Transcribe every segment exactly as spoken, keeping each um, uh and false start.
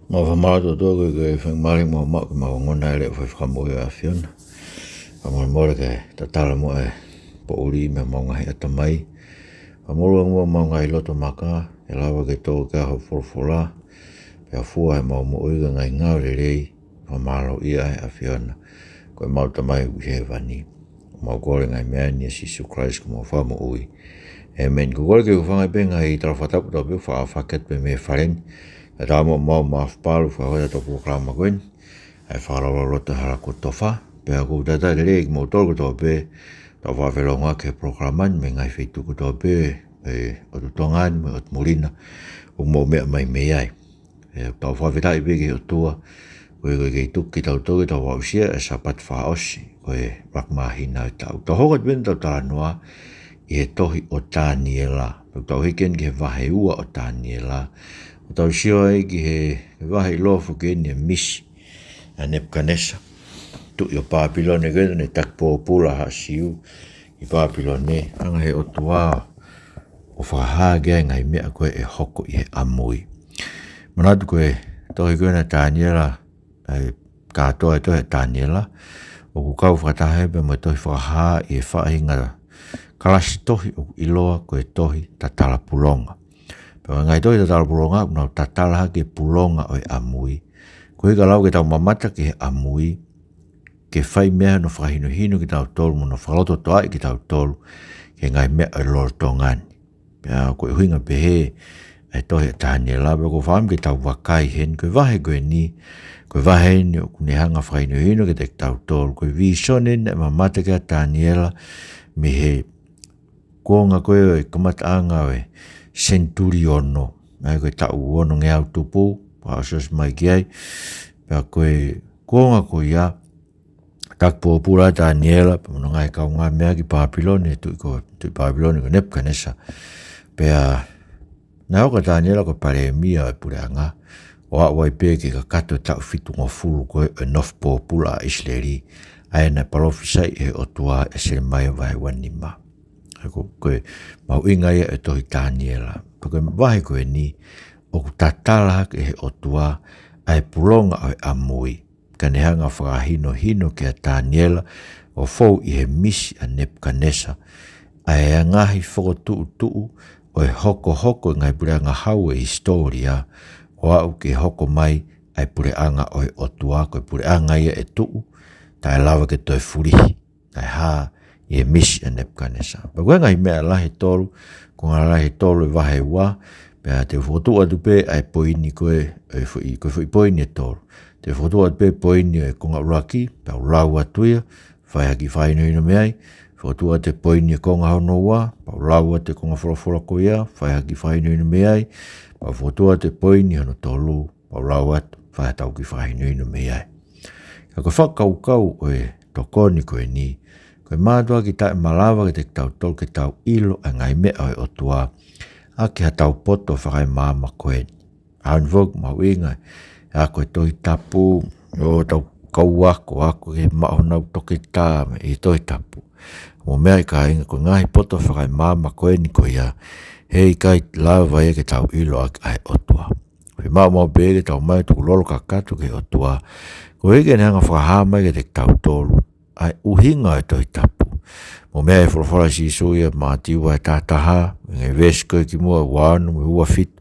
Mau fakamālō atu ʻOtua koeʻuhi ko e faingamālie ʻoku mau maʻu ke mau ongona e leʻo fai fakamoʻui ʻa e ʻAfiona. Fakamolemole ke tatala muʻa e poʻuli mei homau ngaahi ʻatamai. Fakamolū ange muʻa homau ngaahi loto maka, ke lava ke tō ki ai hoʻo folofola, pea fua ʻi heʻemau moʻui ʻa e ngaahi ngāue lelei, fakamālōʻia ai ʻa e ʻAfiona. Ko homau Tamai ʻoku ʻi hēvani. Mau kole e ngaahi meʻa ni ʻia Sīsū Kalaisi ko homau Fakamoʻui. ʻĒmeni. Ko e kole ke u hūfanga pē he ngaahi tala fakatapu ʻoku tau pehē ʻoku faʻa fakahoko atu pē mei he fale ni. Kae ʻatā muʻa homau mafapalu fakahoko atu e polokalama ko eni, ʻa e Fakalaulauloto ʻi he Hala Kuo Tofa. Pea ʻoku ou talitali lelei kimoutolu kotoa pē ʻoku tau faʻa felōngoaki he polokalama ni mei he ngaahi feituʻu kotoa pē, ʻi he ʻotu Tonga ni mo e ʻotu muli na, ʻoku mou meʻa mai mei ai. ʻOku tau fakafetaʻi pē ki he ʻOtua, koeʻuhi ko e kei tuku kitautolu ke tau aʻusia e Sāpate fakaʻosi ʻo e ʻuluaki māhina ʻo e taʻu. Tau hoko atu pē ʻetau talanoa ʻi he tohi ʻo Taniela. Pea ʻoku tau hiki eni ki he vahe ua ʻo Taniela. ʻOku tau sio ai ki he, he vahe ʻiloa foki eni e misi ʻa Nepukanesa, tuʻi ʻo Pāpilone, ko ʻene taki pōpula ʻa Siu ʻi Pāpilone, hanga ʻe he ʻOtua ʻo fakahā ki ai e ngaahi meʻa ko ē ʻe hoko ʻi he ʻamui. Manatu ko e tohi ko ena ʻa Taniela, ʻa e kātoa e tohi ʻa Taniela, ʻoku kau fakataha pē mo e tohi Fakahā ʻi he faʻahinga kalasi tohi ʻoku ʻiloa ko e tohi tatala pulonga. Pea ko e ngaahi tohi tatala pulonga, ʻoku nau tatala hake e pulonga ʻo e ʻamui. Koeʻuhi ka lava ke tau mamata ki he ʻamui, ke fai mei ai hono fakahinohino kitautolu, mo hono fakalototoʻaʻi kitautolu ki he ngaahi meʻa ʻo e lolotonga ni. Pea ko e ʻuhinga pehē ʻa e tohi ʻa Taniela, pea ʻoku ou fakaʻamu ke tau vakai heni, ko e vahe ko eni, ko e vahe eni ʻoku ne hanga ʻo fakahinohino kiate kitautolu, ko e vīsone naʻe mamata ki ai ʻa Taniela mei he kuonga ko ē ʻo e kamataʻanga ʻo e senituli ono, ʻa ia ko e taʻu onongeau tupu, fakaʻosiʻosi mai ki ai. Pea ko e kuonga ko ia, taki pōpula ʻa Taniela pea mo hono ngaahi kaungāmeʻa ki Pāpilone, tuʻi ko, tuʻi Pāpilone ko Nepukanesa. Pea naʻe hoko ʻa Taniela ko e palēmia ʻo e puleʻanga, ʻo aʻu ai pē ki he kakato e taʻu fitungofulu ko ē ʻo e nofo pōpula ʻa ʻIsileli, ʻa ia naʻe palōfisai ʻe he ʻOtua ʻia Selemaia vahe ua nima. Ko, ko e mahuʻinga ia ʻo e tohi Taniela. Pea ko e vahe ko eni, ʻoku tatala hake ʻe he ʻOtua ʻa e pulonga ʻo e ʻamui, ka ne hanga ʻo fakahinohino kia Taniela ʻo fou ʻi he misi ʻa Nepukanesa, ʻa e ngaahi fokotuʻutuʻu ʻo e hokohoko e ngaahi puleʻanga hau ʻo e hisitōlia, ʻo aʻu ki he hoko mai ʻa e puleʻanga ʻo e ʻOtua, ko e puleʻanga ia ʻe tuʻu, taʻe lava ke toe fulihi, naʻe hā ʻi he misi ʻa Nepukanesa. Pea ko e ngaahi meʻa lahi ʻe tolu, ko e ngaahi lahi ʻe tolu ʻo e vahe ua, pea te u fokotuʻu atu pē ʻa e poini ko ē, ʻa e foʻi, ko e foʻi poini ʻe tolu. Te u fokotuʻu atu pē poini ʻo e konga ʻuluaki, pea u lau atu ia, fai ha kiʻi fakahinohino mei ai, fokotuʻu atu e poini ʻo e konga hono ua, pea u lau atu e konga folofola ko ia, fai ha kiʻi fakahinohino mei ai, pea u fokotuʻu atu e poini hono tolu, pea u lau atu, fai haʻatau kiʻi fakahinohino mei ai. Ka ko e fakakaukau ʻo e tokoni ko eni, ko e mātuʻaki taʻemalava kiate kitautolu ke tau ʻilo ʻa e ngaahi meʻa ʻo e ʻOtua ʻaki haʻatau poto fakaemaama ko eni. ʻA ia ʻoku mahuʻinga e ako e Tohi Tapu, ʻo tau kau ako, ako ke maʻu honau toketā mei he Tohi Tapu. Mou meaʻi kāinga, ko e ngaahi poto fakaemaama ko eni ko ia, heʻikai lava ia ke tau ʻilo ʻaki ʻa e ʻOtua. Fiemaʻu maʻu pē ke tau ō mai ʻo tukulolo kakato ki he ʻOtua, koeʻuhi ke ne hanga ʻo fakahā mai kiate kitautolu ʻa e ʻuhinga ʻo e Tohi Tapu. Mou meaʻi e folofola ʻa Sīsū ʻia Mātiu vahe taha taha, mei he veesi ko ē kimuʻa, ua ono mo e ua fitu.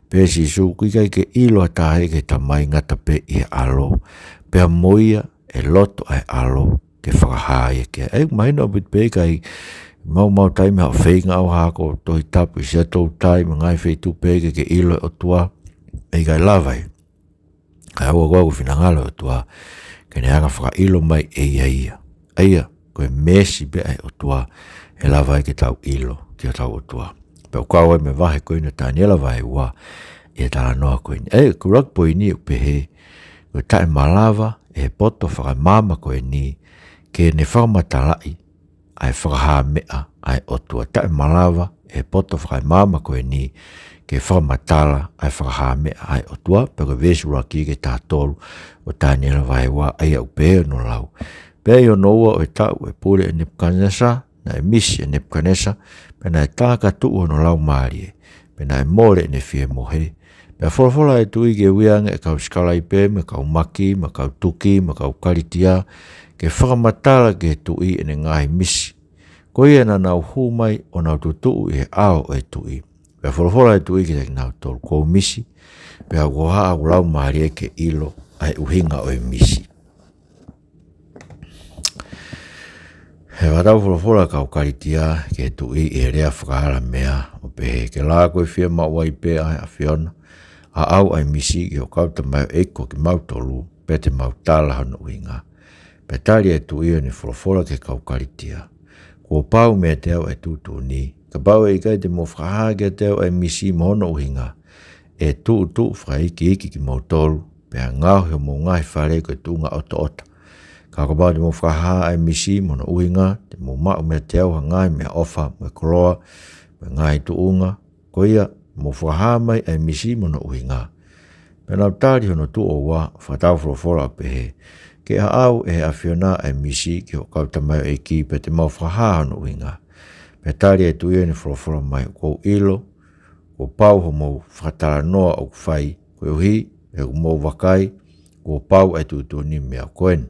Pehē ʻe Sīsū, ʻoku ʻikai ke ʻilo ha taha ia ki he Tamai, ngata pē ʻi he ʻAlo. Pea mo ia ʻe loto ʻa e ʻAlo ke fakahā ia ki ai. ʻOku mahino ʻaupito pē, ʻikai maumau taimi haʻo feinga ʻo ako Tohi Tapu ʻi Siaʻatoutai mo e ngaahi feituʻu pehē ke ke ʻilo e ʻOtua. ʻIkai lava ia. Kae ʻoua, ko e finangalo ʻo e ʻOtua ke ne hanga ʻo fakaʻilo mai ʻe ia ia. ʻA ia, ko e meesi pē ʻa e ʻOtua ʻe lava ai ke tau ʻilo ki hotau ʻOtua. Pea ʻoku kau ai mo e vahe ko eni ʻo Taniela vahe ua ʻi he talanoa ko eni. ʻA ia, ko e ʻuluaki poini ʻoku pehē, ko e taʻemalava ʻe he poto fakaemaama ko eni ke ne fakamatalaʻi ʻa e fakahāmeʻa ʻa e ʻOtua. Taʻemalava ʻe he poto fakaemaama ko eni ke fakamatala ʻa e fakahāmeʻa ʻa e ʻOtua, pea ko e veesi ʻuluaki ki he taha tolu ʻo Taniela vahe ua, ʻa ia ʻoku pehē hono lau: Pea ʻi hono ua ʻo e taʻu ʻo e pule ʻa Nepukanesa, naʻe misi ʻa Nepukanesa, pea naʻe tākatuʻu hono laumālie, pea naʻe mole ʻene fie mohe, Pea folofola e tuʻi ke ui ange e kau sikalaipe, mo e kau maki, mo e kau tuki, mo e kau Kalitia, ke fakamatala ki he tuʻi ʻene ngaahi misi. Ko ia naʻa nau hū mai ʻo nau tutuʻu ʻi he ʻao ʻo e tuʻi. Pea folofola e tuʻi kiate kinautolu, Kuo u misi, pea ʻoku ʻikai ha ʻoku lau mālie ke ʻilo ʻa e ʻuhinga ʻo e misi. He fakatau folofola e kau Kalitia ki he tuʻi ʻi he lea faka-ʻAlamea, ʻo pehē, Ke lā ko e fiemaʻu ai pē ʻa e ʻAfiona, ʻa ʻau ʻa e misi ki hoʻo kau tamaioʻeiki ko kimautolu, pea te mau tala hono ʻuhinga. Pea tali e tuʻi ʻo ne folofola ki he kau Kalitia, Kuo pau meiate au e tuʻutuʻuni, kapau ʻe ʻikai te mou fakahā kiate au ʻa e misi mo hono ʻuhinga, ʻe tuʻutuʻu fakaikiiki kimoutolu, pea ngaohi homou ngaahi fale ko e tuʻunga ʻotoʻota. Ka kapau te mou fakahā ʻa e misi mo hono ʻuhinga, te mou maʻu meiate au ha ngaahi meʻaʻofa, mo e koloa, mo e ngaahi tuʻunga. Ko ia, mou fakahā mai ʻa e misi mo hono ʻuhinga. Pea nau tali hono tuʻo ua, fakatau folofola ʻo pehē, Ke ʻa ʻau ʻe he ʻAfiona ʻa e misi ki hoʻo kau tamaioʻeiki, pea te mau fakahā hono ʻuhinga. Pea tali e tuʻi ʻo ne folofola mai, Kuo u ʻilo, kuo pau hoʻomou fakatalanoa ʻoku fai, koeʻuhi he ʻoku mou vakai kuo pau ʻa e tuʻutuʻuni mei he ʻaho ni.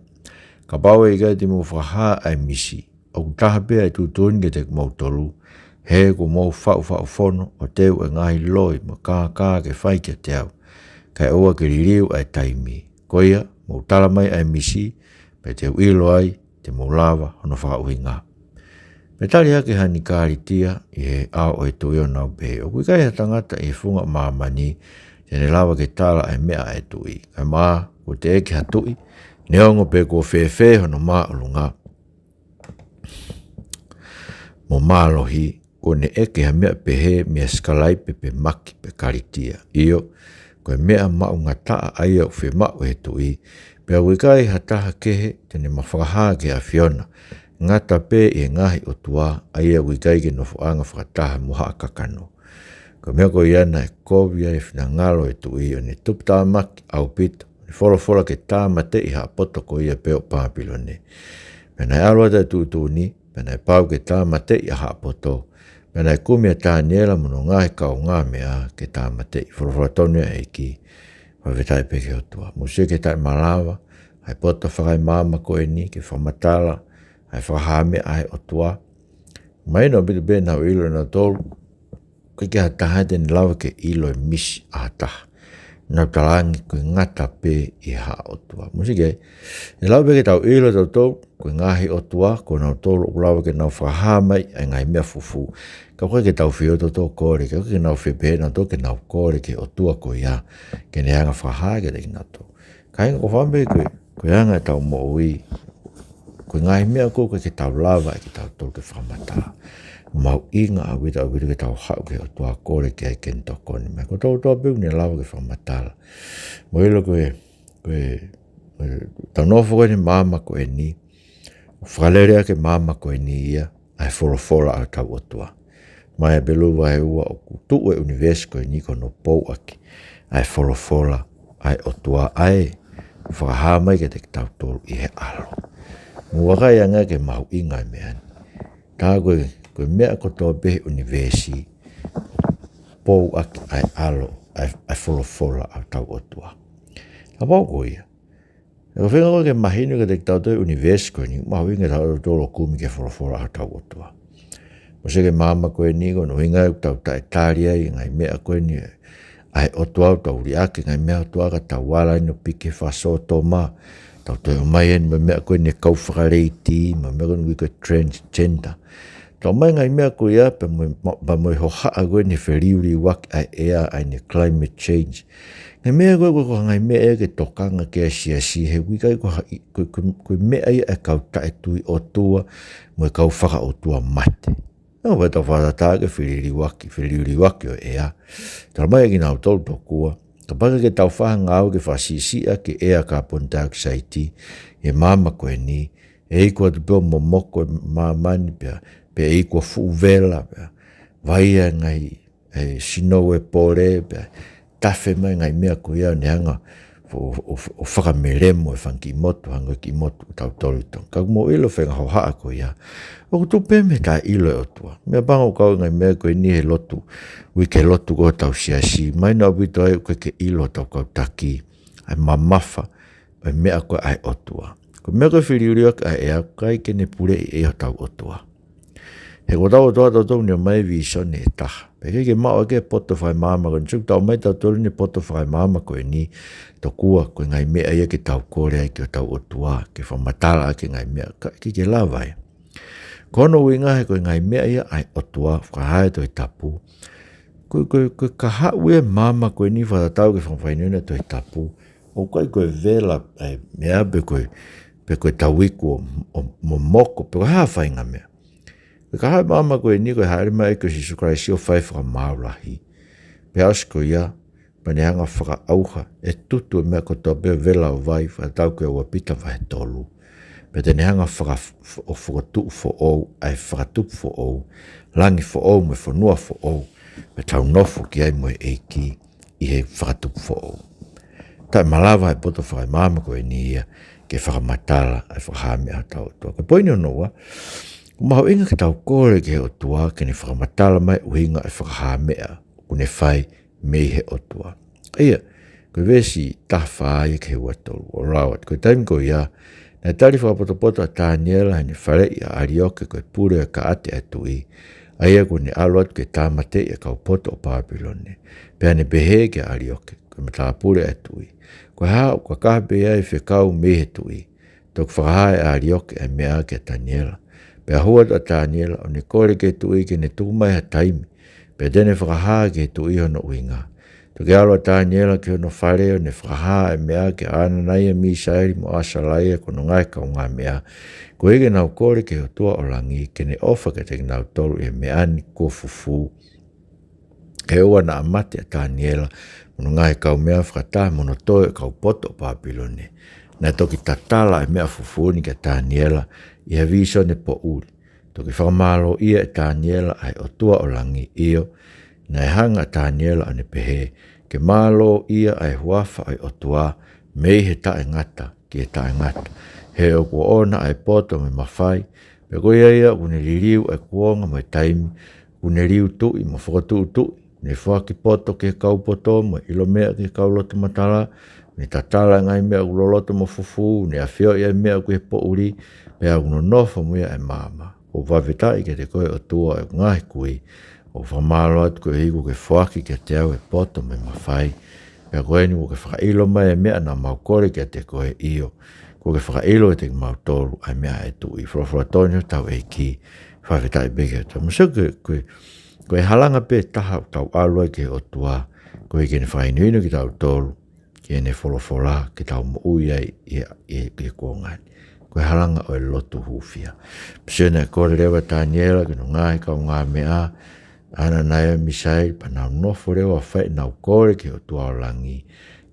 Kapau ʻe ʻikai te mou fakahā ʻa e misi, ʻoku taha pē ʻa e tuʻutuʻuni kiate kimoutolu, he kuo mou faʻufaʻu fono ʻo teu e ngaahi loi mo e kākā ke fai kiate au, kae ʻoua ke liliu ʻa e taimi. Ko ia, mou tala mai ʻa e misi, pea te u ʻilo ai te mou lava hono fakaʻuhinga. Pea tali hake ha niʻihi Kalitia ʻi he ʻao ʻo e tuʻi ʻo nau pehē, ʻOku ʻikai ha tangata ʻi he funga māmani te ne lava ke tala ʻa e meʻa ʻa e tuʻi. Kaeʻumaʻā kuo teʻeki ha tuʻi, neongo pe kuo fēfē hono māʻolunga mo mālohi, kuo ne ʻeke ha meʻa pehē mei ha sikalaipe pe maki pe Kalitia. ʻIo, ko e meʻa maʻungataʻa ʻa ia ʻoku fiemaʻu ʻe he tuʻi, pea ʻoku ʻikai ha taha kehe te ne ma fakahā ki he ʻAfiona, ngata pē ʻi he ngaahi ʻotua, ʻa ia ʻoku ʻikai ke nofoʻanga fakataha mo haʻa kakano. Ko e meʻa ko ia naʻe kovi ai e finangalo ʻo e tuʻi, ʻo ne tuputāmaki ʻaupito, ʻo ne folofola ke tāmateʻi haʻa poto ko ia pē ʻo Pāpilone. Pea naʻe ʻalu atu e tuʻutuʻuni, pea naʻe pau ke tāmateʻi ʻa haʻa poto. Pea naʻe kumi ʻa Taniela mo hono ngaahi kaungāmeʻa ke tāmateʻi. Folofola tonu ʻa e ʻEiki. Fakafetaʻi pē ki he ʻOtua. Mou sio ki he taʻemalava ʻa e poto fakaemaama ko eni ke fakamatala ʻa e fakahā meʻa ʻa e ʻOtua. Mahino ʻaupito pē naʻa nau ʻilo nautolu, ʻoku ʻikai ha taha te ne lava ke ʻilo e misi ʻa ha taha. Nau talaange ko e ngata pē ʻi he haʻa ʻotua. Mou sio ki ai, ʻe lava pē ke tau ʻilo tautolu ko e ngaahi ʻotua, ko nautolu ʻoku lava ke nau fakahā mai ʻa e ngaahi meʻa fufū. Ka ʻoku ʻikai ke tau fie ʻoatu tautolu kole, ka ʻoku ʻikai ke nau fie pehē nautolu ke nau kole ki he ʻOtua ko ia ke ne hanga ʻo fakahā kiate kinautolu. Kāinga, ko e fakaʻamu pē ko e, ko e anga ʻetau moʻui, ko e ngaahi meʻa ko ē ʻoku ʻikai ke tau lava ʻe kitautolu ke fakamatala. Mahuʻinga ʻaupito, ʻaupito ke tau haʻu ki he ʻOtua ʻo kole ki ai ke ne tokoni mai. Ko hotau ʻOtua pē ʻoku ne lava ke fakamatala. Mou ʻilo ko e, ko e, ko e, tau nofo ko eni he māmani ko eni, fakalele ʻaki e māmani ko eni ia ʻa e folofola ʻa hotau ʻOtua. Mai ʻa Hepelū vahe ua, ʻoku tuʻu e ʻunivēsi ko eni ko hono pouaki ʻa e folofola ʻa e ʻOtua, ʻa e fakahā mai kiate kitautolu ʻi he ʻAlo. Mou vakai ange ki he mahuʻinga e meʻa ni. Tā ko e, ko e meʻa kotoa pē he ʻunivēsi, pouaki ʻa e ʻAlo, ʻa e, ʻa e folofola ʻa hotau ʻOtua. Kapau ko ia, ʻoku feinga koe ke mahino kiate kitautolu e ʻunivēsi ko eni, mahuʻinga ke tau ō tautolu ʻo kumi ki he folofola ʻa hotau ʻOtua. Mou sio ki he māmani ko eni, ko hono ʻuhinga ia ʻoku tau taʻetali ai e ngaahi meʻa ko eni ʻa e ʻOtua, ʻoku tau liʻaki e ngaahi meʻa ʻa e ʻOtua ka tau ala eni ʻo piki he fakasōtoma, tau toe ʻomai eni mo e meʻa ko eni e kau fakaleiti, mo e meʻa ko eni ʻoku ui ko e transgender. Tau ʻomai e ngaahi meʻa ko ia pea mo e, pea mo e hohaʻa ko eni e feliuliuaki ʻa e ʻea, ʻa eni e climate change. Ngaahi meʻa ko ē, ko e, ko e ngaahi meʻa ia ke tokanga ki ai e siasi, he ʻoku ʻikai ko ha, ko e, ko e, ko e meʻa ia ʻa e kau taʻetui ʻOtua mo e kau fakaʻotua mate. Naʻa ʻoku tau fakatātā ki he feliuliuaki, feliuliuaki ʻo e ʻea. Tala mai ʻe kinautolu tokua, kapau ʻe ʻikai ke tau fai ha ngāue ke fakasiʻisiʻi ʻaki e ʻea carbon dioxide ʻi he māmani ko eni, ʻe iku atu pē ʻo momoko e māmani pea, pea ʻe iku ʻo fuʻu vela pea, vaia e ngaahi, e sino ʻe pole pea, tafe mai e ngaahi meʻa ko ia ʻo ne hanga ʻo ʻo, ʻo, ʻo fakamelemo e fanga kiʻi motu, hangē ko e kiʻi motu ʻo tautolu ʻi Tonga. Ka ʻoku mou ʻilo e faʻahinga hohaʻa ko ia, ʻoku tupu pē mei he taʻeʻilo e ʻOtua. Meʻapango ʻoku kau e ngaahi meʻa ko eni he lotu, ʻuhi ki he lotu ko ē hotau siasi, mahino ʻaupito ai ʻoku ʻikai ke ʻilo hotau kau taki ʻa e mamafa ʻo e meʻa ko ē ʻa e ʻOtua. Ko e meʻa ko ē ʻoku filiuliuaki ʻa e ʻea, ʻoku ʻikai ke ne puleʻi ʻe ia hotau ʻOtua. He ko hotau ʻOtua tautolu ʻoku ne ʻomai e vīsone ʻe taha. Pea ʻikai ke maʻu ʻaki e poto fakamaama ko eni. Sio, ʻoku tau ʻomai tautolu eni e poto fakamaama ko eni tokua ko e ngaahi meʻa ia ke tau kole ai ki hotau ʻOtua ke fakamatala ʻaki e ngaahi meʻa, ka ʻikai ke lava ia. Ko hono ʻuhinga he ko e ngaahi meʻa ia ʻa e ʻOtua, fakahā ʻe he Tohi Tapu. Ko, ko, ko e kahaʻu ia e maama ko eni fakatatau ki he fakafāinino ʻa e Tohi Tapu. ʻOku ʻikai ko e vela ʻa e meʻa pe ko e, pe ko e tau iku ʻo, ʻo momoko, pe ko e hā e faʻahinga meʻa. Ko e kahaʻu e maama ko eni ko e hāʻele mai ʻa e ʻEiki ko Sīsū Kalaisi ʻo fai e fakamaau lahi. Pea ʻosi ko ia, pea ne hanga ʻo fakaʻauha e tutu e meʻa kotoa pē, vela ʻo vai, fakatatau ki he ua Pita vahe tolu. Pea te ne hanga ʻo faka-, ʻo fokotuʻu foʻou ʻa e fakatupu foʻou, langi foʻou mo e fonua foʻou, pea tau nofo ki ai mo e ʻEiki ʻi he fakatupu foʻou. Taʻemalava e poto fakamaama ko eni ia ke fakamatala ʻa e fakahā meʻa ʻa hotau ʻOtua. Ko e poini hono ua, ʻoku mahuʻinga ke tau kole ki he ʻOtua ke ne fakamatala mai e ʻuhinga ʻo e fakahā meʻa ʻoku ne fai mei he ʻOtua. ʻA ia, ko e veesi taha fā ia ki he ua tolu, ʻo lau atu: Ko e taimi ko ia, naʻe tali fakapotopoto ʻa Taniela heʻene faleʻi ʻa ʻAlioke ko e pule ʻo e kaʻate ʻa e tuʻi, ʻa ia kuo ne ʻalu atu ke tāmateʻi ʻa e kau poto ʻo Pāpilone. Pea ne pehē kia ʻAlioke, ko e matāpule ʻa e tuʻi: Ko e hā ʻoku kakaha pē ai e fekau mei he tuʻi? Toki fakahā ʻe ʻAlioke ʻa e meʻa kia Taniela. Pea hū atu ʻa Taniela, ʻo ne kole ki he tuʻi ke ne tuku mai ha taimi, pea te ne fakahā ki he tuʻi hono ʻuhinga. Toki ʻalu ʻa Taniela ki hono fale, ʻo ne fakahā ʻa e meʻa kia ʻAnanaia, Misaeli mo ʻAsalaia, ko hono ngaahi kaungāmeʻa, koeʻuhi ke nau kole ki he ʻOtua ʻo langi ke ne ʻofa kiate kinautolu ʻi he meʻa ni kuo fufū. He ʻoua naʻa mate ʻa Taniela mo hono ngaahi kaumeʻa fakataha mo hono toe ʻo e kau poto ʻo Pāpilone. Naʻe toki tatala ʻa e meʻa fufū ni kia Taniela ʻi ha vīsone poʻuli. Toki fakamālōʻia ʻe Taniela ʻa e ʻOtua ʻo langi, ʻio, naʻe hanga ʻe Taniela ʻo ne pehē, Ke mālōʻia ʻa e huafa ʻo e ʻOtua mei he taʻengata ki he taʻengata. He ʻoku ʻoʻona ʻa e poto mo e mafai, pea ko ia ia ʻoku ne liliu ʻa e kuonga mo e taimi, ʻoku ne liu tuʻi mo fokotuʻu tuʻi, ne foaki poto ki he kau poto mo e ʻilo meʻa ki he kau loto matala, ne tatala e ngaahi meʻa ʻoku loloto mo fufū, ne ʻafioʻi ʻa e meʻa ʻoku ʻi he poʻuli, pea ʻoku nonofo mo ia ʻa e maama. ʻOku ou fakafetaʻi kiate koe ʻOtua ʻo ʻeku ngaahi kui, ʻoku ou fakamālō atu koeʻuhi kuo ke foaki kiate au e poto mo e mafai. Pea ko eni kuo ke fakaʻilo mai e meʻa naʻa mau kole kiate koe, ʻio, kuo ke fakaʻilo kiate kimautolu ʻa e meʻa ʻa e tuʻi. Folofola tonu hotau ʻEiki, fakafetaʻi pē ki he ʻOtua. Mou sio ko e, ko e, ko e halanga pē taha ʻoku tau ʻalu ai ki he ʻOtua, koeʻuhi ke ne fakahinohino kitautolu ki heʻene folofola ke tau moʻui ai ʻi, ʻi, ʻi he kuonga ni. Ko e halanga ʻo e lotu hūfia. Pea sio naʻe kole leva ʻa Taniela ki hono ngaahi kaungāmeʻa, ʻAnanaia, Misaeli, pea nau nofo leva ʻo fai ʻenau kole ki he ʻOtua ʻo langi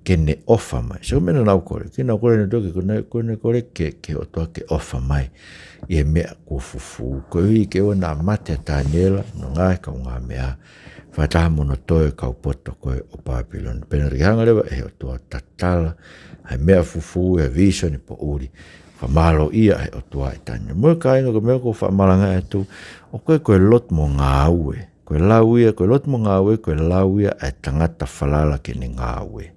ke ne ʻofa mai. Sio, meʻa naʻa nau kole, ke nau kole nautolu ke, ko ʻenau, ko ʻenau kole ke, ki he ʻOtua ke ʻofa mai ʻi he meʻa kuo fufū. Koeʻuhi ke ʻoua naʻa mate ʻa Taniela mo hono ngaahi kaungāmeʻa, fakataha mo hono toe ʻo e kau poto ko ē ʻo Pāpilone. Pea naʻe toki hanga leva ʻe he ʻOtua ʻo tatala ʻa e meʻa fufū ʻi ha vīsone poʻuli. Fakamālōʻia ʻa e ʻOtua ʻia Taniela. Mo e kāinga, ko e meʻa ʻoku ou faʻa malanga atu, ʻoku ʻikai ko e lotu mo e ngāue. Ko e lau ia, ko e lotu mo e ngāue, ko e lau ia ʻa e tangata falala ki heʻene ngāue.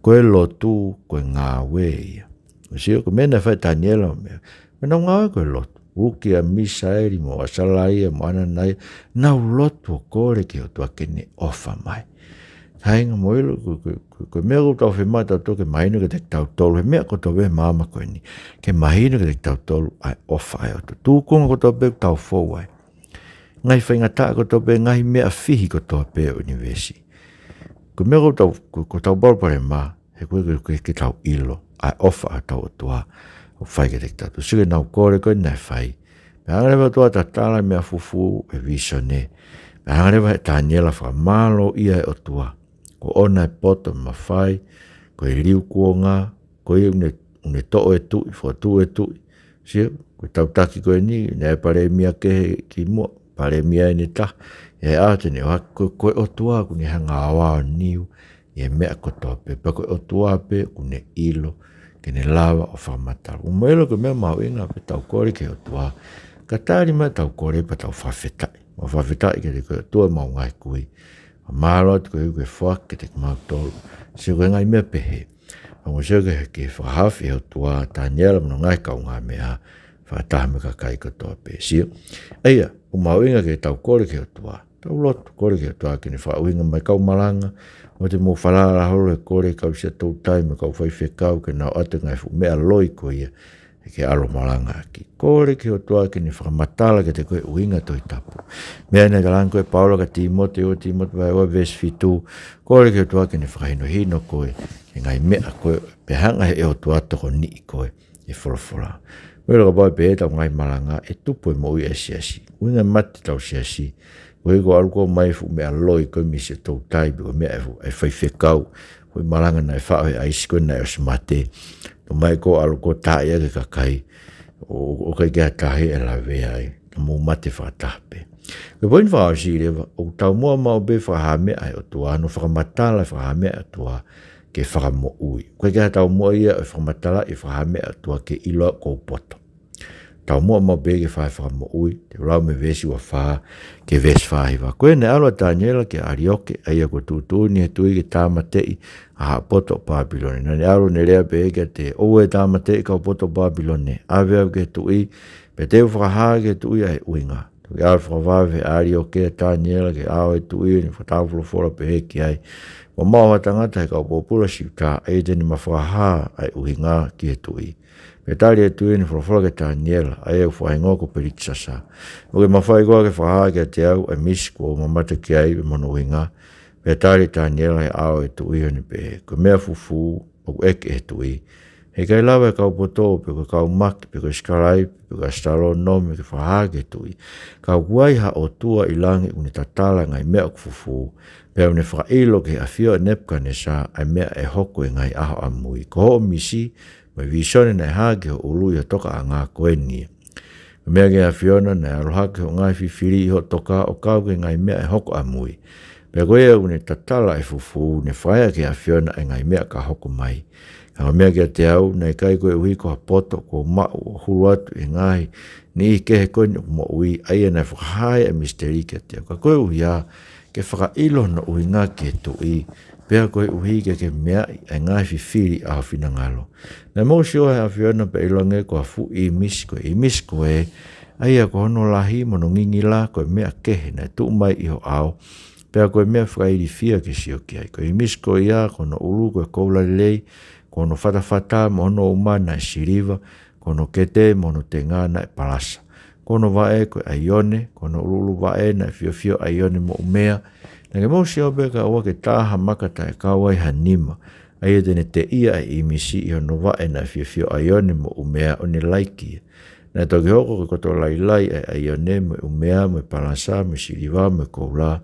Ko e lotu, ko e ngāue ia. Mou sio, ko e meʻa naʻe fai ʻe Taniela, meʻa, meʻa naʻa nau ngāue ko e lotu. Uki ʻa Misaeli mo ʻAsalaia mo ʻAnanaia, nau lotu ʻo kole ki he ʻOtua ke ne ʻofa mai. Kāinga, mou ʻilo, ko, ko, ko, ko e meʻa ʻoku tau fiemaʻu tautolu ke mahino kiate kitautolu, he meʻa kotoa pē he maama ko eni, ke mahino kiate kitautolu ʻa e ʻofa ʻa e ʻOtua. Tūkunga kotoa pē ʻoku tau fou ai, ngaahi faingataʻa kotoa pē, ngaahi meʻa fihi kotoa pē ʻo e ʻunivēsi, ko e meʻa ʻoku tau, ko, ʻoku tau palopalema, he ko e, ko e, ko e ʻikai ke tau ʻilo ʻa e ʻofa ʻa hotau ʻOtua ʻoku fai kiate kitautolu. Sio ki heʻenau kole ko ē naʻe fai. Pea hanga leva ʻe he ʻOtua ʻo tatala e meʻa fufū ʻi he vīsone. Pea hanga leva ʻe Taniela ʻo fakamālōʻia e ʻOtua. Kuo ʻoʻona e poto mo e mafai, ko e liu kuonga, ko ia ʻoku ne, ʻoku ne toʻo e tuʻi, fokotuʻu e tuʻi. Sio, ko e tau taki ko eni, naʻe palēmia kehe kimuʻa, palēmia ʻe taha. ʻI he ʻaho te ne ʻohake, ko, ko e ʻOtua ʻoku ne hanga ʻo aoniu ʻi he meʻa kotoa pē, pea ko e ʻOtua pē ʻoku ne ʻilo ke ne lava ʻo fakamatala. ʻOku mau ʻilo ko e meʻa mahuʻinga pē ʻetau kole ki he ʻOtua, ka tali mai ʻetau kole pea tau fakafetaʻi. Mau fakafetaʻi kiate koe ʻOtua ʻemau ngaahi kui. Mālō atu koeʻuhi ko e foaki kiate kimautolu. Sio ki he ngaahi meʻa pehē. Pea mo sio ki he, ki he fakahaofi ʻe he ʻOtua ʻa Taniela mo hono ngaahi kaungāmeʻa fakataha mo e kakai kotoa pē. Sio. ʻA ia, ʻoku mahuʻinga ke tau kole ki he ʻOtua. Tau lotu, kole ki he ʻOtua ke ne fakaʻuhinga mai kau malanga. ʻOua te mou falala holo he kole kau Siaʻatoutai mo e kau faifekau ke nau ʻoatu e ngaahi fuʻu meʻa loi ko ia ʻe ke ʻalu ʻo malangaʻaki. Kole ki he ʻOtua ke ne fakamatala kiate koe ʻuhinga Tohi Tapu. Meʻa naʻe talaange ko ē ʻe Paula kia Tīmote, ua Tīmote vahe ua veesi fitu, kole ki he ʻOtua ke ne fakahinohino koe ʻi he ngaahi meʻa ko ē, pea hanga ʻe he ʻOtua ʻo tokoniʻi koe ʻe he folofola. Mou ʻilo kapau ʻe pehē ʻetau ngaahi malanga ʻe tupu e moʻui ʻa e siasi. ʻUhinga e mate ʻetau siasi. Koeʻuhi ko e ʻalu ko ē mai e fuʻu meʻa loi ko ē mei Siaʻatoutai pe ko e meʻa ʻa e fuʻu, ʻa e faifekau. Ko e malanga naʻe faʻo he ʻaisi ko ē naʻe ʻosi mate. Tō mai ko ē ʻalu ko ē ʻo taaʻi ʻaki e kakai. ʻO, ʻo ʻikai ke ʻi ai ha taha ʻe lavea ai. Ka mou mate fakataha pē. Ko e poini fakaʻosi leva, ʻoku taumuʻa maʻu pē e fakahā meʻa ʻa e ʻOtua, hono fakamatala e fakahā meʻa ʻa e ʻOtua ke fakamoʻui. ʻOku ʻikai ke ʻi ai ha taumuʻa ia ʻo e fakamatalaʻi e fakahā meʻa ʻa e ʻOtua ke ʻilo ʻoku ou poto. Taumuʻa maʻu pē ke fai e fakamoʻui, te u lau mei he veesi ua fā ki he veesi fā hiva. Ko ia naʻe ʻalu ʻa Taniela kia ʻAlioke, ʻa ia kuo tuʻutuʻuni ʻe he tuʻi ke tāmateʻi ʻa e haʻa poto ʻo Pāpilone. Naʻa ne ʻalu ʻo ne lea pehē kiate ia, ʻOua ʻe tāmateʻi e kau poto ʻo Pāpilone, ʻave au ki he tuʻi, pea te u fakahā ki he tuʻi ʻa e ʻuhinga. Toki ʻalu ʻo fakavave ʻa ʻAlioke ʻa Taniela ki he ʻao ʻo e tuʻi, ʻo ne fakatāufolofola pehē ki ai, Kuo maʻu ha tangata ʻi he kau pōpula Siuta, ʻa ia te ne ma fakahā ʻa e ʻuhinga ki he tuʻi. Pea tali ʻe he tuʻi ʻene folofola kia Taniela, ʻa ia ʻoku fakahingoa ko Pelitisasa, ʻOku ke mafai koā ke fakahā kiate au ʻa e misi kuo u mamata ki ai pea mo hono ʻuhinga? Pea tali ʻe Taniela ʻi he ʻao ʻo e tuʻi ʻo ne pehē, Ko e meʻa fufū ʻoku ʻeke ʻe he tuʻi, he ʻikai lava ʻe he kau poto, pe ko e kau maki, pe ko e sikalaipe, pe ko e ʻasitalōnome ke fakahā ki he tuʻi. Ka ʻoku ʻi ai ha ʻOtua ʻi langi ʻoku ne tatala e ngaahi meʻa ʻoku fufū, pea ʻoku ne fakaʻilo ki he ʻafio ʻa Nepukanesa ʻa e meʻa ʻe hoko ʻi he ngaahi ʻaho ʻamui. Ko hoʻo misi mo e vīsone naʻe hā ki ho ʻulu ʻi ho tokaʻanga ko eni ia. Ko e meʻa ki he ʻAfiona, naʻe ʻalu hake hoʻo ngaahi fifili ʻi hoʻo toka ʻo kau ki he ngaahi meʻa ʻe hoko ʻamui. Pea ko ia ʻoku ne tatala e fufū, ne fai ʻaki ʻe he ʻAfiona ʻa e ngaahi meʻa ka hoko mai. Ka ko e meʻa kiate au, naʻe ʻikai koeʻuhi ko ha poto kuo u maʻu ʻo hulu atu ʻi he ngaahi niʻihi kehe ko eni ʻoku moʻui, ʻa ia naʻe fakahā ai ʻa e misiteli kiate au. Ka koeʻuhi ia ke fakaʻilo hono ʻuhinga ki he tuʻi, pea koeʻuhi ke ke meaʻi ʻa e ngaahi fifili ʻa ho finangalo. Naʻe mou sio ʻa e ʻAfiona pea ʻiloange ko ha fuʻu ʻīmisi, ko e ʻīmisi ko ē, ʻa ia ko hono lahi mo hono ngingila ko e meʻa kehe naʻe tuʻu mai ʻi ho ʻao, pea ko e meʻa fakailifia ke sio ki ai. Ko e ʻīmisi ko ia, ko hono ʻulu ko e koula lelei, ko hono fatafata mo hono uma naʻe siliva, ko hono kete mo hono tenga naʻe palasa. Ko hono vaʻe ko e ʻaione, ko hono ʻuluʻulu vaʻe naʻe fiofio ʻaione mo ʻumea. Naʻa ke mou sio pē ka ʻoua ke tā ha maka taʻe kau ai ha nima, ʻa ia te ne teʻia ʻa e ʻīmisi ʻi hono vaʻe naʻe fiofio ʻaione mo ʻumea ʻo ne laiki ia. Naʻe toki hoko ko e koto lailai ʻa e ʻaione mo e ʻumea mo e palasa mo e siliva mo e koula,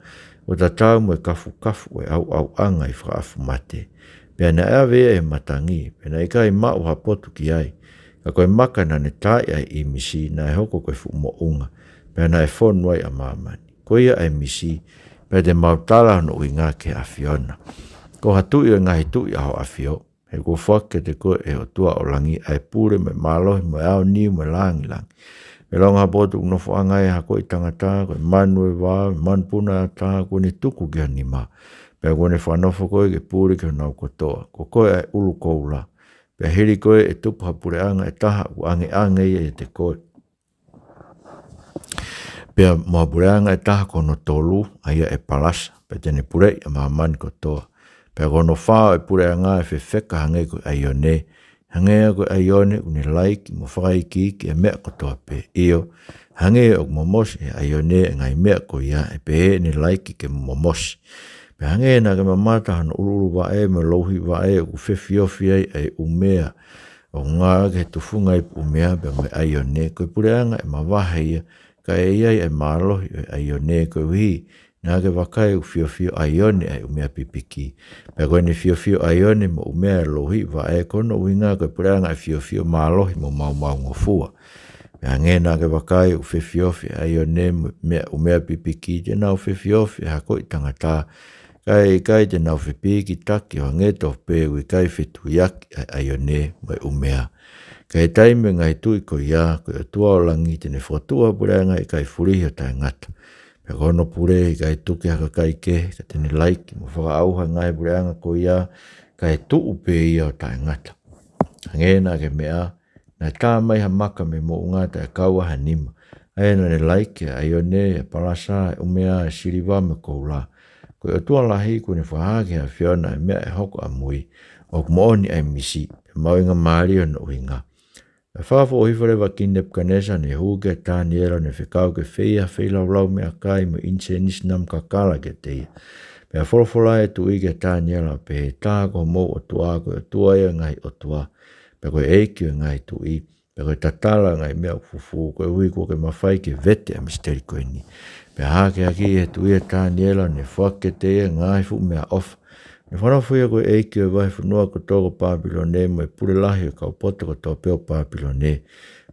ʻo tatau mo e kafukafu ʻo e ʻauʻauʻanga ʻi Fakaʻafu Mate. Pea naʻe ʻave ia ʻi he matangi, pea naʻe ʻikai maʻu ha potu ki ai. Ka ko e maka naʻa ne taaʻi ai e ʻīmisi, naʻe hoko ko e fuʻu moʻunga, pea naʻe fonu ai ʻa māmani. Ko ia ʻa e misi, pea te mau tala hono ʻuhinga ki he ʻAfiona. Ko ha tuʻi ʻo e ngaahi tuʻi ʻa ho ʻafio, he kuo foaki kiate koe ʻe he ʻOtua ʻo langi ʻa e pule mo e mālohi mo e aoniu mo e lāngilangi. Pea ʻilonga ha potu ʻoku nofoʻanga ai ʻa e hakoʻi tangata, ko e manu ʻo e vao, manupuna ʻo e ʻatā, kuo ne tuku ki ho nima, pea kuo ne fakanofo koe ke pule ki honau kotoa. Ko koe ʻa e ʻulu koula. Pea hili koe ʻe tupu ha puleʻanga ʻe taha ʻoku ʻangeʻange ia ʻiate koe, pea mo ha puleʻanga ʻe taha ko hono tolu, ʻa ia ʻe palasa, pea te ne puleʻi ʻa māmani kotoa. Pea ko hono fā ʻo e puleʻanga ʻe fefeka hangē ko e ʻaione, hangē ia ko e ʻaione ʻoku ne laiki mo fakaikiiki ʻa e meʻa kotoa pē. ʻIo, hangē ʻoku momosi ʻe he ʻaione ʻa e ngaahi meʻa ko ia, ʻe pehē ʻene laiki ke momosi. Pea hangē naʻa ke mamata hono ʻuluʻulu vaʻe mo e louhiʻi vaʻe ʻoku fefiofi ai ʻa e ʻumea, ʻo ngāueʻaki ʻe he tufunga ipu ʻumea pea mo e ʻaione, ko e puleʻanga ʻe mavahe ia, ka ʻe ʻi ai ʻa e mālohi ʻo e ʻaione, koeʻuhi naʻa ke vakai ʻoku fiofio ʻaione ʻa e ʻumea pipiki. Pea ko ʻene fiofio ʻaione mo ʻumea ʻa e louhiʻi vaʻe, ko hono ʻuhinga ko e puleʻanga ʻe fiofio mālohi mo maumaungofua. Pea hangē naʻa ke vakai ʻoku fefiofi ʻa e ʻaione mo e meʻa, ʻumea pipiki, te nau fefiofi ʻa e hakoʻi tangata, Kae ʻikai te nau fepīkitaki ʻo hangē tofu pē ʻoku ʻikai fetuiaki ʻa e ʻaione mo e ʻumea. Ka ʻi he taimi ʻo e ngaahi tuʻi ko ia, ko e ʻOtua ʻo langi te ne fokotuʻu ha puleʻanga ʻe ʻikai fulihi ʻo taʻengata. Pea ko hono pule ʻe ʻikai tuki ha kakai kehe, ka te ne laiki mo fakaʻauha e ngaahi puleʻanga ko ia, kae tuʻu pē ia ʻo taʻengata. Hangē naʻa ke meʻa, naʻe tā mai ha maka mei he moʻunga taʻe kau ai ha nima. ʻA ia naʻa ne laiki ʻa e ʻaione, ʻa e palasa, ʻa e ʻumea, ʻa e siliva mo e koula. Ko e ʻOtua lahi kuo ne fakahā ki he ʻAfiona ʻa e meʻa ʻe hoko ʻamui, ʻoku moʻoni ʻa e misi, pea mahuʻingamālie hono ʻuhinga. Pea fakafoʻou hifo leva ʻa Kingi Nepukanesa, ne hū kia Taniela, ne fekau ke feia ha feilaulau meʻakai mo e ʻinisēnisi namu kakala kiate ia. Pea folofola ʻa e tuʻi kia Taniela, pehē, Tā ko homou ʻOtua, ko e ʻOtua ia ʻo e ngaahi ʻotua, pea ko e ʻEiki ʻo e ngaahi tuʻi, pea ko e tatala ʻo e ngaahi meʻa ʻoku fufū, koeʻuhi kuo ke mafai ke vete ʻa e misiteli ko eni. Pea hākeakiʻi ʻe he tuʻi ʻa Taniela, ne foaki kiate ia ʻa e ngaahi fuʻu meʻaʻofa. Ne fakanofo ia ko e ʻeiki ʻo e vahefonua kotoa ko Pāpilone, mo e pule lahi ʻo e kau poto kotoa pē ʻo Pāpilone.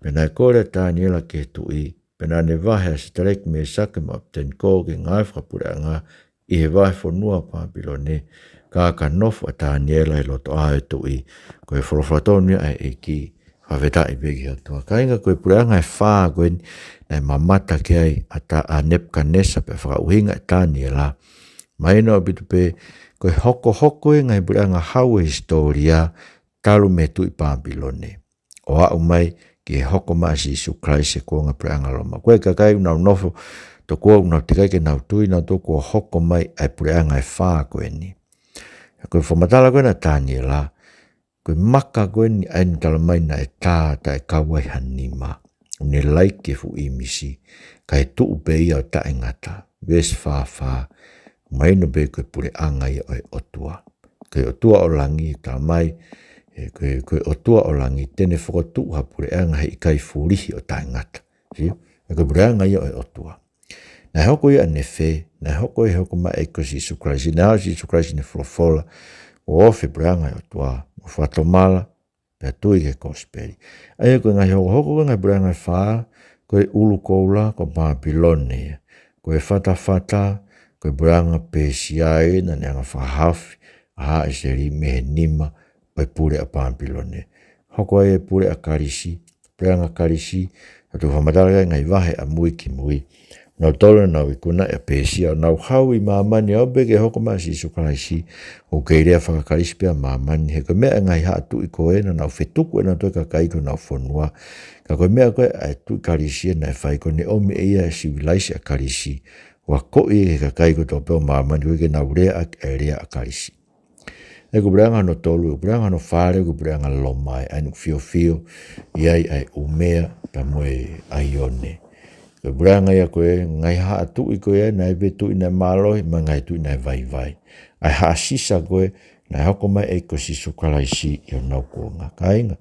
Pea naʻe kole ʻa Taniela ki he tuʻi, pea naʻa ne vahe ʻa Setaleki, Mēsake mo ʻApitenikō ki he ngaahi fakapuleʻanga ʻi he vahefonua ʻo Pāpilone, ka ka nofo ʻa Taniela ʻi loto ʻā ʻo e tuʻi. Ko e folofola tonu ia ʻa e ʻEiki, fakafetaʻi pē ki he ʻOtua. Kāinga, ko e puleʻanga ʻe fā ko eni naʻe mamata ki ai ʻa Ta-, ʻa Nepukanesa, pea fakaʻuhinga ʻe Taniela. Mahino ʻaupito pē, ko e hokohoko e ngaahi puleʻanga hau ʻo e hisitōlia talu mei he tuʻi Pāpilone ʻo aʻu mai ki he hoko mai ʻa Sīsū Kalaisi he kuonga puleʻanga Loma. Ko e kakai ʻoku nau nofo tokua ʻoku nau teʻeki ai ke nau tui nautolu kuo hoko mai ʻa e puleʻanga ʻe fā ko eni. Ko e fakamatala ko ena ʻa Taniela, ko e maka ko eni ʻa eni talamai naʻe tā taʻe kau ai ha nima, ʻo ne laiki e fuʻu ʻīmisi, kae tuʻu pē ia ʻo taʻengata. Veesi fā fā, mahino pē ko e puleʻanga ia ʻo e ʻOtua. Ko e ʻOtua ʻo langi, talamai, ē, ko e, ko e ʻOtua ʻo langi te ne fokotuʻu ha puleʻanga ʻe ʻikai fulihi ʻo taʻengata. Sio? Ē, ko e puleʻanga ia ʻo e ʻOtua. Naʻe hoko ia ʻanefē? Naʻe hoko ia he hoko mai ʻa e ʻEiki ko Sīsū Kalaisi. Naʻe haʻu ʻa Sīsū Kalaisi ne folofola, ʻoku ofi e puleʻanga ʻo e ʻOtua, mo fakatomala, pea tui ki he kosipeli. ʻA ia ko e ngaahi hokohoko ko e ngaahi puleʻanga ʻe fā, ko e ʻulu koula ko Pāpilone ia. Ko e fatafata, ko e puleʻanga Pēsia ia naʻa ne hanga ʻo fakahaofi ʻa Haʻeseli mei he nima ʻo e pule ʻa Pāpilone. Hoko ai e pule ʻa Kalisi, puleʻanga Kalisi, ʻa ia ʻoku fakamatala ki ai e ngaahi vahe ʻamui ki mui. Nautolu naʻa nau ikunaʻi ʻa Pēsia ʻo nau haʻu ʻi māmani, ʻo aʻu pē ki he hoko mai ʻa Sīsū Kalaisi, ʻoku kei lea faka-Kalisi pē ʻa māmani. He ko e meʻa ʻa e ngaahi haʻa tuʻi ko ē naʻa nau fetuku ʻe nautolu e kakai ki honau fonua. Ka ko e meʻa ko ē ʻa e tuʻi Kalisi naʻe fai, ko ʻene ʻomi ʻe ia e sivilaise ʻa Kalisi, ʻo akoʻi e kakai kotoa pē ʻo māmani, koeʻuhi ke nau lea ʻaki e lea ʻa Kalisi. Ē, ko e puleʻanga hono tolu. Ko e puleʻanga hono fā leva ko e puleʻanga Loma, ʻa ia ʻoku fiofio ʻi ai ʻa e ʻumea pea mo e ʻaione. Ko e puleʻanga ia ko e ngaahi haʻa tuʻi ko ē naʻe ʻi ai pē tuʻi naʻe mālohi mo e ngaahi tuʻi naʻe vaivai. ʻA e haʻa Sisa ko ē naʻe hoko mai e ʻEiki ko Sīsū Kalaisi ʻi honau kuonga. Kāinga,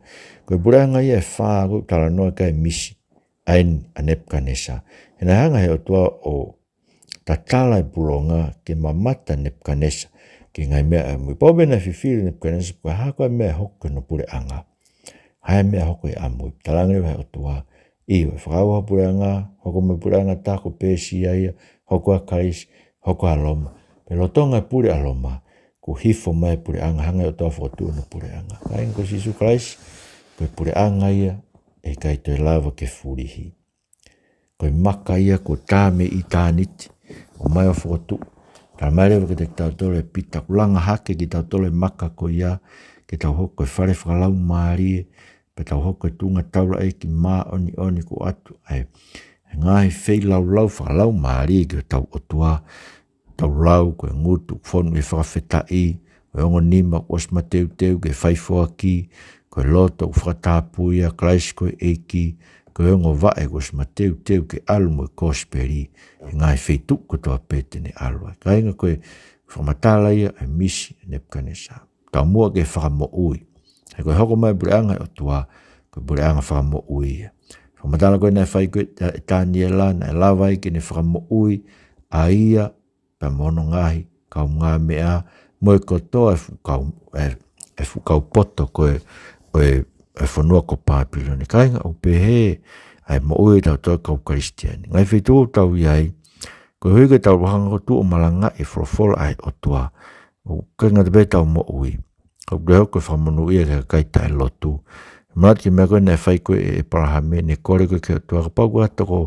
ko e puleʻanga ia ʻe fā ʻoku talanoa ki ai e misi ʻa eni ʻa Nepukanesa. He naʻe hanga ʻe he ʻOtua ʻo tatala e pulonga ke mamata Nepukanesa ki he ngaahi meʻa ʻamui. Pau pē naʻe fifili ʻe Nepukanesa pe ko e hā koā e meʻa ʻe hoko ki hono puleʻanga. Hā e meʻa ʻe hoko ʻi ʻamui. Talaange leva ʻe he ʻOtua, ʻio, ʻe fakaʻauha e puleʻanga, hoko mai e puleʻanga ʻe taha ko Pēsia ia, hoko ʻa Kalisi, hoko ʻa Loma. Pea lolotonga e pule ʻa Loma, kuo hifo mai e puleʻanga, hanga ʻe he ʻOtua ʻo fokotuʻu hono puleʻanga. Kāinga, ko Sīsū Kalaisi, ko e puleʻanga ia ʻe ʻikai toe lava ke fulihi. Ko e maka ia kuo tā mei ʻitāniti, ʻomai ʻo fokotuʻu. Talamai leva kiate kitautolu ʻe Pita, kuo langa hake kitautolu e maka ko ia, ke tau hoko ko e fale fakalaumālie, pea tau hoko ko e tuʻunga taulaʻeiki māʻoniʻoni kuo ʻoatu ʻa e ngaahi feilaulau fakalaumālie ki hotau ʻOtua. Tau lau, ko e ngutu ʻoku fonu ʻi he fakafetaʻi, ko e ongo nima kuo ʻosi mateuteu ke fai foaki, ko e loto ʻoku fakatapui ʻia Kalaisi ko e ʻEiki, ko e ongo vaʻe kuo ʻosi mateuteu ke ʻalu mo e kosipeli ʻi he ngaahi feituʻu kotoa pē te ne ʻalu ai. Kāinga, ko e fakamatala ia ʻa e misi ʻa Nepukanesa. Taumuʻa ki he fakamoʻui. He ko e hoko mai e puleʻanga ʻo e ʻOtua, ko e puleʻanga fakamoʻui ia. Fakamatala ko ē naʻe fai ko ē ʻe Taniela, naʻe lava ai ke ne fakamoʻui ʻa ia pea mo hono ngaahi kaungāmeʻa, mo e kotoa e fuʻu kau, e, e fuʻu kau poto ko ē ʻo e, e fonua ko Pāpilone. Kāinga, ʻoku pehē ʻa e moʻui ʻa tautolu kau Kalisitiane. Ngaahi feituʻu ʻoku tau ʻi ai, Koeʻuhi ko ʻetau hanga ʻo tuʻu ʻo malangaʻi e folofola ʻa e ʻOtua, ʻoku ʻikai ngata pē ʻetau moʻui, ka ʻoku toe hoko ko e fakamonūʻia ki he kakai taʻelotu. Manatu ki he meʻa ko ē naʻe fai ko ē ʻe ʻEpalahame, ne kole ko ē ki he ʻOtua, kapau kuo ʻi ai ha toko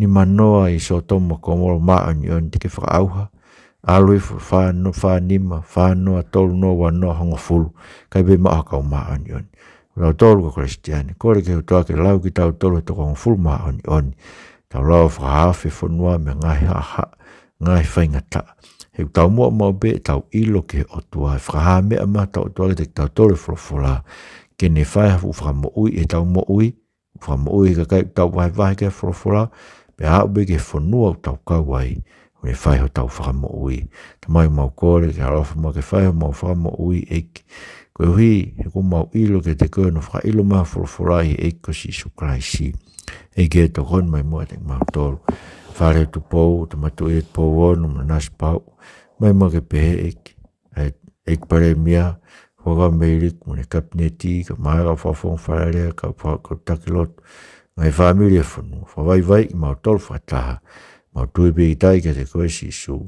nimanoa ʻi Sōtoma mo Komola māʻoniʻoni, te ke fakaʻauha. ʻAlu hifo, fā no-, fā nima, fā noa, tolu noa, ua noa, hongofulu, ʻikai pē maʻu ha kau māʻoniʻoni. Ko tautolu ko e Kalisitiane, kole ki he ʻOtua ke lau kitautolu he toko hongofulu māʻoniʻoni, tau lava ʻo fakaafe e fonua mei he ngaahi haʻahaʻa, ngaahi faingataʻa. He ʻoku taumuʻa maʻu pē ʻetau ʻilo ki he ʻOtua, ʻe fakahā mai ʻe he ʻOtua kiate kitautolu e folofola, ke ne fai ha fuʻu fakamoʻui ʻi heʻetau moʻui, fakamoʻui e kakai ʻoku tau vahevahe ki ai e folofola, pea aʻu pē ki he fonua ʻoku tau kau ai, ʻo ne fai hotau fakamoʻui. Tamai, mau kole ke ʻaloʻofa mai ke fai homau fakamoʻui, ʻEiki. Koeʻuhi he ʻoku mau ʻilo kiate koe hono fakaʻilo mai e folofola ʻi he ʻEiki ko Sīsū Kalaisi. ʻEiki, ʻe tokoni mai muʻa kiate kimautolu. Fale ʻo Tupou, Tama Tuʻi ʻo Tupou Ono, mo Nanasipauʻu. Mai muʻa ke pehē, ʻEiki, ʻa e ʻEiki Palēmia, Huʻakavameiliku mo ʻene Kapineti, kae ʻumaʻā e kau fakafofonga Fale Alea, kau fa-, kau taki lotu, ngaahi fāmili ʻo e fonua. Fakavaivaiʻi kimautolu fakataha. Mau tui pīkitai kiate koe Sīsū.